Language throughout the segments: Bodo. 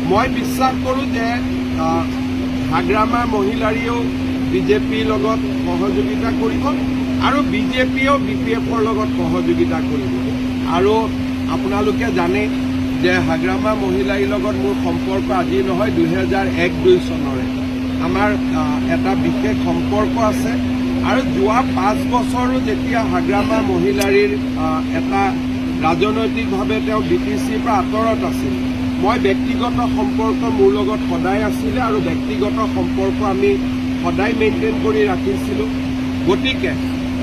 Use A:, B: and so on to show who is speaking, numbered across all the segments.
A: মই বিশ্বাস কৰোঁ যে হাগ্ৰামাৰ মহিলাৰীয়েও বিজেপিৰ লগত সহযোগিতা কৰিব আৰু বিজেপিয়েও BPFৰ লগত সহযোগিতা কৰিব। আৰু আপোনালোকে জানে যে হাগ্ৰামা মহিলাৰীৰ লগত মোৰ সম্পৰ্ক আজি নহয় 2001-2 চনৰে আমাৰ এটা বিশেষ সম্পৰ্ক আছে। আৰু যোৱা 5 বছৰো যেতিয়া হাগ্ৰামা মহিলাৰীৰ এটা ৰাজনৈতিকভাৱে তেওঁ BTCৰ পৰা আঁতৰত আছিল, মই ব্যক্তিগত সম্পৰ্ক মোৰ লগত সদায় আছিলে আৰু ব্যক্তিগত সম্পৰ্ক আমি সদায় মেইনটেইন কৰি ৰাখিছিলোঁ। গতিকে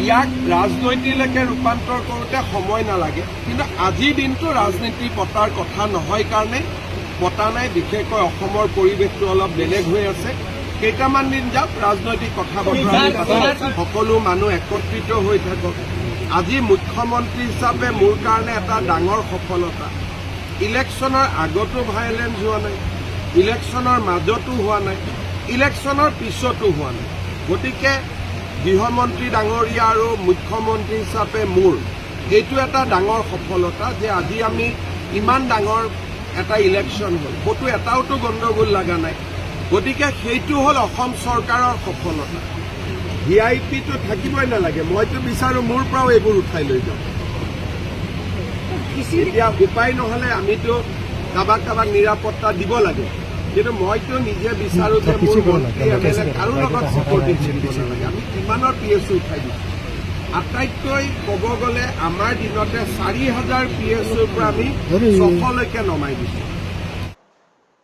A: ইয়াক ৰাজনীতিলৈকে ৰূপান্তৰ কৰোঁতে সময় নালাগে, কিন্তু আজিৰ দিনটো ৰাজনীতি পতাৰ কথা নহয় কাৰণে পতা নাই। বিশেষকৈ অসমৰ পৰিৱেশটো অলপ বেলেগ হৈ আছে। কেইটামান দিন যাওক, ৰাজনৈতিক কথা বতৰা সকলো মানুহ একত্ৰিত হৈ থাকক। আজি মুখ্যমন্ত্ৰী হিচাপে মোৰ কাৰণে এটা ডাঙৰ সফলতা। ইলেকশ্যনৰ আগতো ভাইলেন্স হোৱা নাই, ইলেকশ্যনৰ মাজতো হোৱা নাই, ইলেকশ্যনৰ পিছতো হোৱা নাই। গতিকে গৃহমন্ত্ৰী ডাঙৰীয়া আৰু মুখ্যমন্ত্ৰী হিচাপে মোৰ এইটো এটা ডাঙৰ সফলতা যে আজি আমি ইমান ডাঙৰ এটা ইলেকশ্যন হ'ল, ক'তো এটাওতো গণ্ডগোল লগা নাই। গতিকে সেইটো হ'ল অসম চৰকাৰৰ সফলতা। VIPটো থাকিবই নালাগে, মইতো বিচাৰোঁ মোৰ পৰাও এইবোৰ উঠাই লৈ যাওঁ। এতিয়া উপায় নহ'লে আমিতো কাৰোবাক নিৰাপত্তা দিব লাগে, কিন্তু মইতো নিজে বিচাৰোঁ যে মোৰ মন্ত্ৰী MLA কাৰো লগত চিকিউৰিটি দিব নালাগে। আমি কিমানৰ PSO উঠাই দিছোঁ। আটাইতকৈ ক'ব গ'লে আমাৰ দিনতে 4000 PSOৰ পৰা আমি 600লৈকে নমাই দিছোঁ।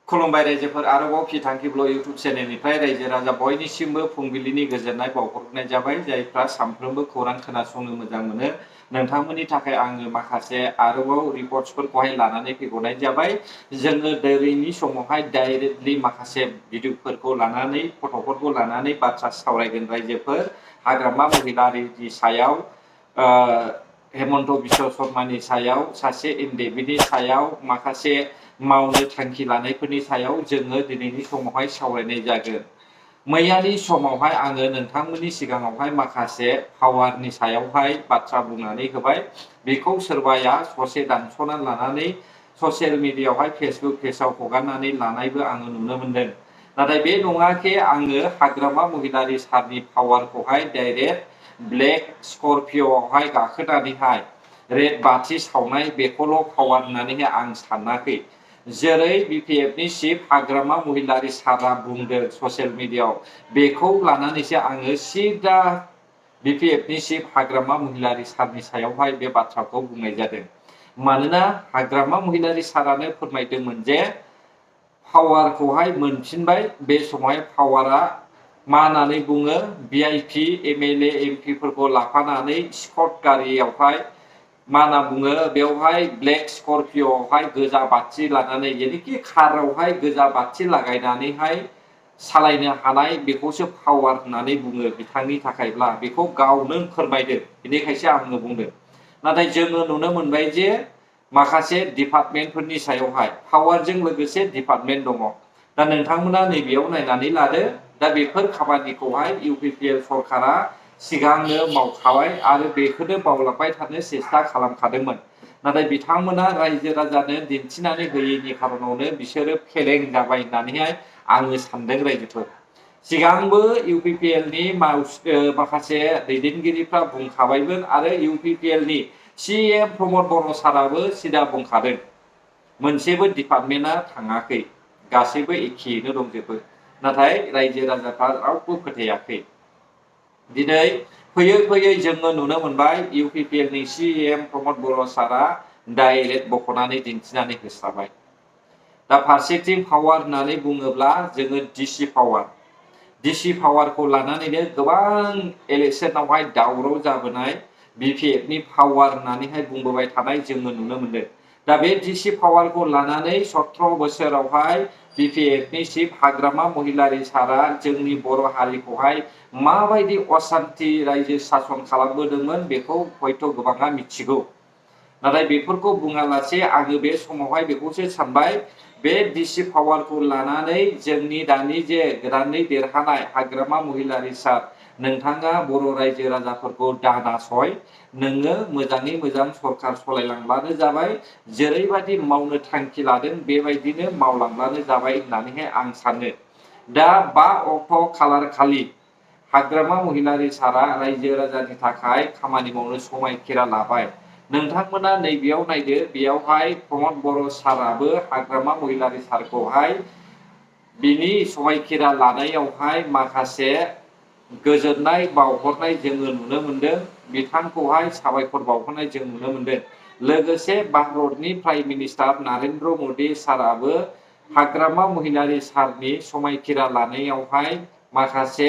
B: खुलुमबाय रायजोफोर आरोबाव फिथांखि ब्लग इउटुब चेनेलनिफ्राय रायजो राजा बयनिसिमबो फुंबिलिनि गोजोननाय बावहरनाय जाबाय। जायफ्रा सानफ्रोमबो खौरां खोनासंनो मोजां मोनो नोंथांमोननि थाखाय आङो माखासे आरोबाव रिपर्ट्सफोरखौहाय लानानै फैबावनाय जाबाय। जोङो दिनैनि समावहाय डाइरेक्टलि माखासे भिडिअफोरखौ लानानै फट'फोरखौ लानानै बाथ्रा सावरायगोन रायजोफोर। हाग्रामा महिलारीनि सायाव हेमन्त बिश्व शर्मानि सायाव सासे एनडिएफबिनि सायाव माखासे मावनो थांखि लानायफोरनि सायाव जोङो दिनैनि समावहाय सावरायनाय जागोन। मैयानि समावहाय आङो नोंथांमोननि सिगाङावहाय माखासे पावारनि सायावहाय बाथ्रा बुंनानै होबाय। बेखौ सोरबाया ससे दानस'नानै लानानै ससियेल मिडियायावहाय फेसबुक पेजाव हगारनानै लानायबो आङो नुनो मोनदों। नाथाय बे नङाखि आङो हाग्रामा महिलारी सारनि पावारखौहाय डाइरेक्ट ब्लेक स्करपिय'आवहाय गाखोनानैहाय रेड बाथि सावनाय बेखौल' पावार होननानैहाय आं सानाखै। जेरै BPFनि चिफ हाग्रामा महिलारी सारा बुंदों ससियेल मिडियायाव, बेखौ लानानैसो आङो सिदा BPFनि चिफ हाग्रामा महिलारी सारनि सायावहाय बे बाथ्राखौ बुंनाय जादों। मानोना हाग्रामा महिलारी सारानो फोरमायदोंमोन जे पावारखौहाय मोनफिनबाय। बे समावहाय पावारा मा होननानै बुङो, VIP MLA MP फोरखौ लाफानानै स्कट गारियावहाय मा होनना बुङो, बेवहाय ब्लेक स्करपिय'आवहाय गोजा बाथि लानानै जेनेखि कारावहाय गोजा बाथि लागायनानैहाय सालायनो हानाय बेखौसो पावार होननानै बुङो बिथांनि थाखायब्ला। बेखौ गावनो फोरमायदों, बेनिखायसो आङो बुंदों। नाथाय जोङो नुनो मोनबाय जे माखासे डिपार्टमेन्टफोरनि सायावहाय पावारजों लोगोसे डिपार्टमेन्ट दङ। दा नोंथांमोना नैबेयाव नायनानै लादो। दा बेफोर खामानिखौहाय UPPL सरकारा सिगांनो मावखाबाय आरो बेखौनो मावलांबाय थानो सेस्था खालामखादोंमोन। नाथाय बिथांमोना रायजो राजानो दिन्थिनानै होयैनि खारनावनो बिसोरो फेलें जाबाय होननानैहाय आङो सानदों रायजोफोर। सिगांबो UPPLनि माखासे दैदेनगिरिफ्रा बुंखाबायमोन आरो UPPLनि CM प्रमद बर' साराबो सिदा बुंखादों, मोनसेबो डिपार्टमेन्टआ थाङाखै, गासैबो एखेयैनो दंजोबो। नाथाय रायजो राजाफ्रा रावबो फोथायाखै। दिनै फैयै फैयै जोङो नुनो मोनबाय UPPLनि CM प्रमद बर' सारा डाइरेक्ट बख'नानै दिन्थिनानै होस्राबाय। दा फारसेथिं पावार होननानै बुङोब्ला जोङो DC पावारखौ लानानैनो गोबां इलेक्सनावहाय दावराव जाबोनाय BPFनि पावार होननानैहाय बुंबोबाय थानाय जोङो नुनो मोनदों। दा बे DC पावारखौ लानानै 17 बोसोरावहाय BPFनि चिफ हाग्रामा महिलारी सारा जोंनि बर' हारिखौहाय माबायदि असान्ति रायजो सासन खालामबोदोंमोन बेखौ हयथ' गोबाङा मिथिगौ। नाथाय बेफोरखौ बुङालासे आङो बे समावहाय बेखौसो सानबाय, बे DC पावारखौ लानानै जोंनि दानि जे गोदानै देरहानाय हाग्रामा महिलारी सार नोंथाङा बर' रायजो राजाफोरखौ दानासय नोङो मोजाङै मोजां सरखार सलायलांब्लानो जाबाय जेरैबायदि मावनो थांखि लादों बेबायदिनो मावलांब्लानो जाबाय होननानैहाय आं सानो दा 5 अक्ट' खालार खालि हाग्रामा महिलारि सारा रायजो राजानि थाखाय खामानि मावनो समायखिरा लाबाय नोंथांमोना नैबेयाव नायदो बेयावहाय प्रमद बर' साराबो हाग्रामा महिलारि सारखौहाय बिनि समायखिरा लानायावहाय माखासे गोजोननाय बावहरनाय जोङो नुनो मोनदों बिथांखौहाय साबायखर बावहरनाय जों नुनो मोनदों लोगोसे भारतनि प्राइम मिनिस्टार नरेन्द्र मदि साराबो हाग्रामा महिलारि सारनि समायखिरा लानायावहाय माखासे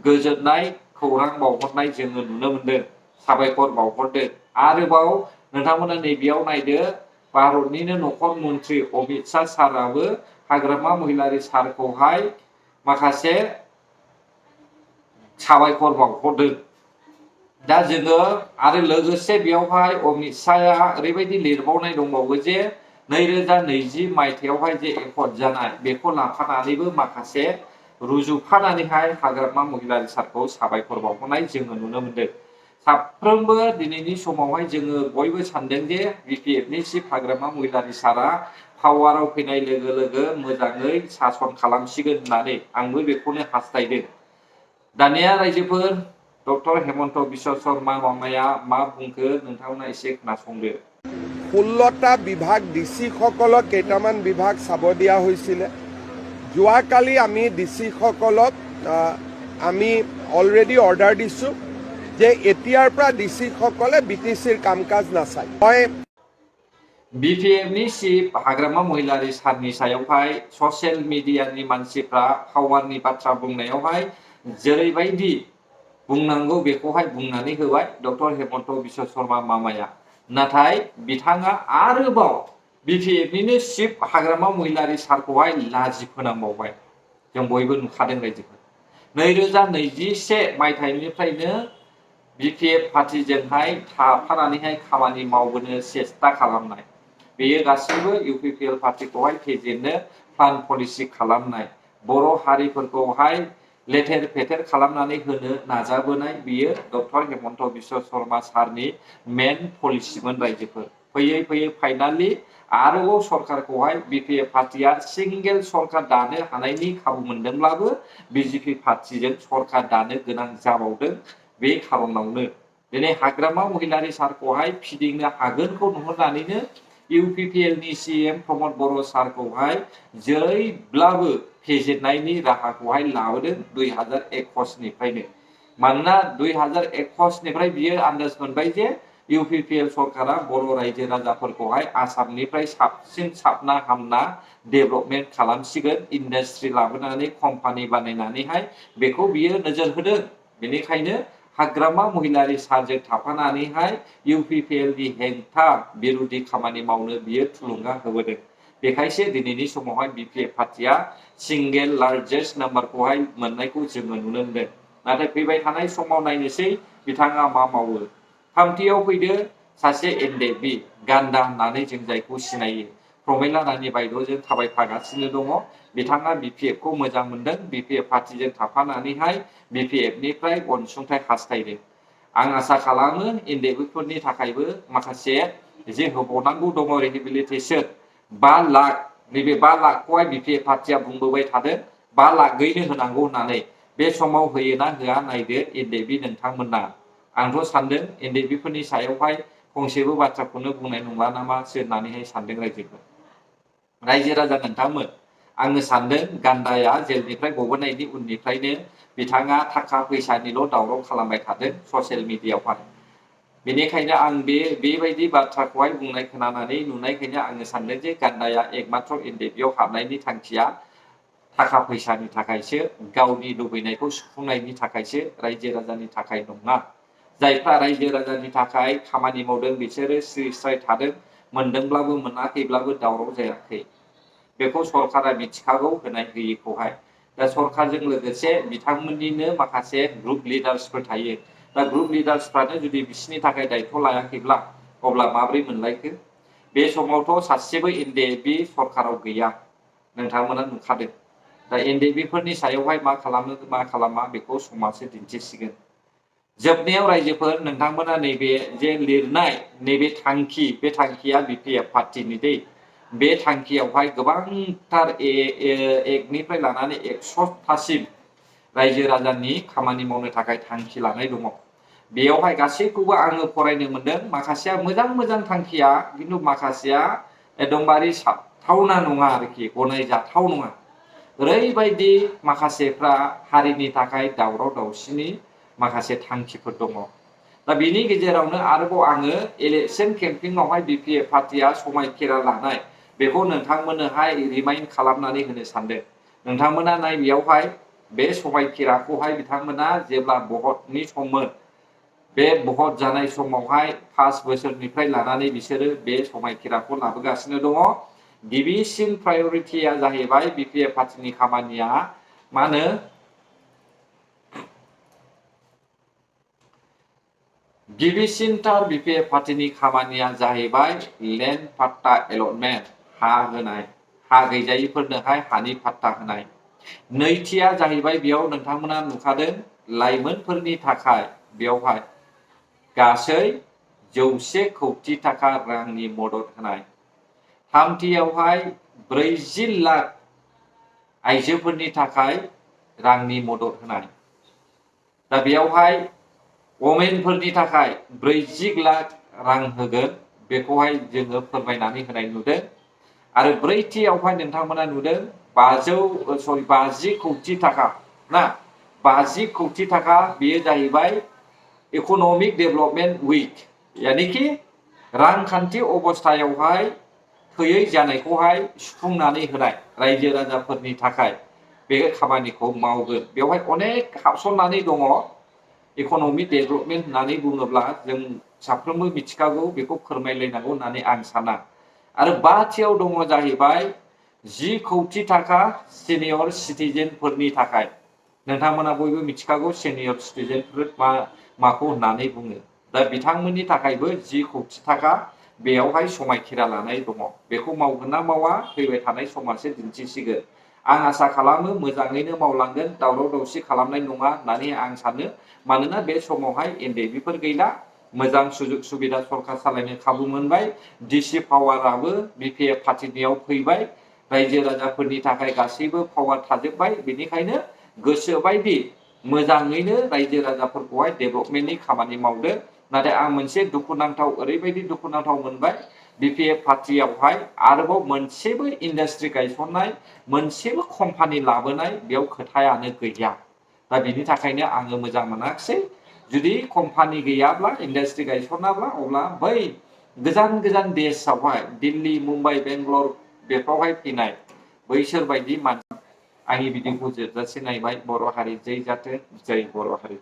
B: गोजोननाय खौरां बावहरनाय जोङो नुनो मोनदों साबायखर बावहरदों आरोबाव नोंथांमोना नैबेयाव नायदो भारतनिनो नखर मन्त्रि अमित शाह साराबो हाग्रामा महिलारि सारखौहाय माखासे साबायखर बावहरदों दा जोङो आरो लोगोसे बेयावहाय अमित शाहआ ओरैबायदि लिरबावनाय दंबावो जे 2020 मायथाइयावहाय जे एकर्ड जानाय बेखौ लाफानानैबो माखासे रुजुफानानैहाय हाग्रामा महिलारि सारखौ साबायखर बावहरनाय जोङो नुनो मोनदों साफ्रोमबो दिनैनि समावहाय जोङो बयबो सानदों जे बिपिएफनि चिफ हाग्रामा महिलारि सारा पावाराव फैनाय लोगो लोगो मोजाङै सासन खालामसिगोन होननानै आंबो बेखौनो हास्थायदों दानिया रायजोफोर डक्टर हेमन्त बिश्व शर्मा मामाया मा बुंखो नोंथांमोना एसे खोनासंदो
A: 16টা বিভাগ ডিচি সকলক কেইটামান বিভাগ চাব দিয়া হৈছিলে যোৱাকালি আমি ডিচি সকলক আমি অলৰেডি অৰ্ডাৰ দিছোঁ যে এতিয়াৰ পৰা ডিচি সকলে বিটিচিৰ কাম কাজ নাচায় মই
B: बिपिएफनि चिफ हाग्रामा महिलारि सारनि सायावहाय ससियेल मिडियानि मानसिफ्रा पावारनि बाथ्रा बुंनायावहाय जेरैबायदि बुंनांगौ बेखौहाय बुंनानै होबाय डक्टर हेमन्त बिश्व शर्मा मामाया नाथाय बिथाङा आरोबाव बिपिएफनिनो चिफ हाग्रामा महिलारि सारखौहाय लाजि फोनांबावबाय जों बयबो नुखादों रायजोफोर 2021 मायथाइनिफ्रायनो बिपिएफ पार्टिजोंहाय थाफानानैहाय खामानि मावबोनो सेस्था खालामनाय बेयो गासैबो इउपिपिएल पार्टिखौहाय फेजेननो प्लान पलिसि खालामनाय बर' हारिफोरखौहाय लेथेर फेथेर खालामनानै होनो नाजाबोनाय बियो डक्टर हेमन्त बिश्व शर्मा सारनि मेन पलिसिमोन रायजोफोर फैयै फैयै फाइनालि आरोबाव सरकारखौहाय बिपिएफ पार्टिया सिंगेल सरकार दानो हानायनि खाबु मोनदोंब्लाबो बिजेपि पार्टिजों सरकार दानो गोनां जाबावदों बे खारनावनो दिनै हाग्रामा महिलारि सारखौहाय फिदिंनो हागोनखौ नुहुरनानैनो इउपिपिएलनि सीएम प्रमद बर' सारखौहाय जेरैब्लाबो फेजेननायनि राहाखौहाय लाबोदों 2021 निफ्रायनो मानोना 2021 निफ्राय बियो आन्दाज मोनबाय जे इउपिपिएल सरकारा बर' रायजो राजाफोरखौहाय आसामनिफ्राय साबसिन साबना हामना डेभेलपमेन्ट खालामसिगोन इन्डास्ट्रि लाबोनानै कम्पानि बानायनानैहाय बेखौ बियो नोजोर होदों बेनिखायनो हाग्रामा महिलारि सारजों थाफानानैहाय इउपिपिएलनि हेंथा बिरोधि खामानि मावनो बियो थुलुंगा होबोदों बेखायसो दिनैनि समावहाय बिपिएफ पार्टिया सिंगेल लार्जेस्ट नाम्बारखौहाय मोननायखौ जोङो नुनो मोनदों नाथाय फैबाय थानाय समाव नायनोसै बिथाङा मा मावो थामथियाव फैदो सासे एनडेबि गान्दा होननानै जों जायखौ सिनायो प्रमेला रानी बायद'जों थाबायफागासिनो दङ बिथाङा बिपिएफखौ मोजां मोनदों बिपिएफ पार्टिजों थाफानानैहाय बिपिएफनिफ्राय अनसुंथाइ हास्थायदों आं आसा खालामो एनडेबिफोरनि थाखायबो माखासे जे होबावनांगौ दङ रिहेबिलिटेसन 5 लाख नैबे 5 लाखखौहाय बिपिएफ पार्टिया बुंबोबाय थादों 5 लाखैनो होनांगौ होननानै बे समाव होयोना होआ नायदो एनडेबि नोंथांमोना आंथ' सानदों एनडेबिफोरनि सायावहाय फंसेबो बाथ्राखौनो बुंनाय नंला नामासो होननानैहाय सानदों रायजोफोर रायजो राजा नोंथांमोन आङो सानदों गान्दाया जेलनिफ्राय गबोनायनि उननिफ्रायनो बिथाङा थाखा फैसानिल' दावराव खालामबाय थादों ससियेल मिडियायावहाय बेनिखायनो आं बेबायदि बाथ्राखौहाय बुंनाय खोनानानै नुनायखायनो आङो सानदों जे गान्दाया एकमात्र एनडेबियाव हाबनायनि थांखिया थाखा फैसानि थाखायसो गावनि लुबैनायखौ सुफुंनायनि थाखायसो रायजो राजानि थाखाय नङा जायफ्रा रायजो राजानि थाखाय खामानि मावदों बिसोरो स्रि स्राय थादों मोनदोंब्लाबो मोनाखैब्लाबो दावराव जायाखै बेखौ सरकारा मिथिखागौ होनाय होयिखौहाय दा सरकारजों लोगोसे बिथांमोननिनो माखासे ग्रुप लिडार्सफोर थायो दा ग्रुप लिडार्सफ्रानो जुदि बिसोरनि थाखाय दायथ' लायाखैब्ला अब्ला माब्रै मोनलायखो बे समावथ' सासेबो एनडेबि सरकाराव गैया नोंथांमोना नुखादों दा एनडिएफबिफोरनि सायावहाय मा खालामो मा खालामा बेखौ समाजो दिन्थिसिगोन। जोबनायाव रायजोफोर नोंथांमोना नैबे जे लिरनाय नैबे थांखि बे थांखिया बिपिएफ पार्टिनि दै बे थांखियावहाय गोबांथार एकनिफ्राय लानानै 100थासिम रायजो राजानि खामानि मावनो थाखाय थांखि लानाय दङ। बेयावहाय गासैखौबो आङो फरायनो मोनदों। माखासेया मोजां थांखिया खिन्थु माखासेया एकदमबारे साबथावना नङा आरोखि, गनायजाथाव नङा। ओरैबायदि माखासेफ्रा हारिनि थाखाय दावराव दावसिनि माखासे थांखिफोर दङ। दा बिनि गेजेरावनो आरोबाव आङो इलेक्शन केम्पिंआवहाय बिपिएफ पार्टिया समायखिरा लानाय बेखौ नोंथांमोननोहाय रिमाइन्ड खालामनानै होनो सानदों। नोंथांमोना नाय बेयावहाय बे समायखिराखौहाय बिथांमोना जेब्ला भटनि सममोन बे भट जानाय समावहाय 5 बोसोरनिफ्राय लानानै बिसोरो बे समायखिराखौ लाबोगासिनो दङ। गिबिसिन प्रायरिटिया जाहैबाय बिपिएफ पार्टिनि खामानिया मा होनो गिबिसिनथार बिपिएफ पार्टिनि खामानिया जाहैबाय लेन्ड पाट्टा एलटमेन्ट, हा होनाय, हा गैजायिफोरनोहाय हानि पाट्टा होनाय। नैथिया जाहैबाय बेयाव नोंथांमोना नुखादों लाइमोनफोरनि थाखाय बेयावहाय गासै 100 कौटि थाखा रांनि मदद होनाय। थामथियावहाय 40 लाख आइजोफोरनि थाखाय रांनि मदद होनाय। दा बेयावहाय वमेनफोरनि थाखाय 40 लाख रां होगोन बेखौहाय जोङो फोरमायनानै होनाय नुदों। आरो ब्रैथियावहाय नोंथांमोना नुदों 50 कौटि थाखा ना 50 कौटि थाखा बेयो जाहैबाय इक'नमिक डेभेलपमेन्ट उइक, यानिखि रांखान्थि अबस्थायावहाय थोयै जानायखौहाय सुफुंनानै होनाय रायजो राजाफोरनि थाखाय बे खामानिखौ मावगोन। बेवहाय अनेक हाबसननानै दङ। इक'नमिक डेभेलपमेन्ट होननानै बुङोब्ला जों साफ्रोमबो मिथिखागौ, बेखौ फोरमायलायनांगौ होननानै आं साना। आरो बाथियाव दङ जाहैबाय 10 कौटि थाखा सिनियर सिटिजेनफोरनि थाखाय। नोंथांमोना बयबो मिथिखागौ सिनियर सिटिजेनफोर माखौ होननानै बुङो। दा बिथांमोननि थाखायबो 10 कौटि थाखा बेयावहाय समायखिरा लानाय दङ। बेखौ मावगोन ना मावा फैबाय थानाय समासो दिन्थिसिगोन। आं आसा खालामो मोजाङैनो मावलांगोन, दावराव दावसि खालामनाय नङा होननानै आं सानो। मानोना बे समावहाय एनडिएफबिफोर गैला, मोजां सुजुग सुबिदा सरकार सालायनो खाबु मोनबाय, डिसि पावाराबो बिपिएफ पार्टिनियाव फैबाय, रायजो राजाफोरनि थाखाय गासैबो पावार थाजोब्बाय। बेनिखायनो गोसोबायदि मोजाङैनो रायजो राजाफोरखौहाय डेभेलपमेन्टनि खामानि मावदो। नाथाय आं मोनसे दुखुनांथाव ओरैबायदि दुखुनांथाव मोनबाय, बिपिएफ पार्टियावहाय आरोबाव मोनसेबो इन्डास्ट्रि गायसननाय, मोनसेबो कम्पानि लाबोनाय बेयाव खोथायानो गैया। दा बिनि थाखायनो आङो मोजां मोनाखिसै। जुदि कम्पानि गैयाब्ला, इन्डास्ट्रि गायसनाब्ला, अब्ला बै गोजान देशआवहाय दिल्ली, मुम्बाइ, बेंगलर बेफ्रावहाय फैनाय बैसोर बायदि मानसि आंनि भिडिअखौ जोबजासे नायबाय। बर' हारि जै जाथों, जै बर' हारि।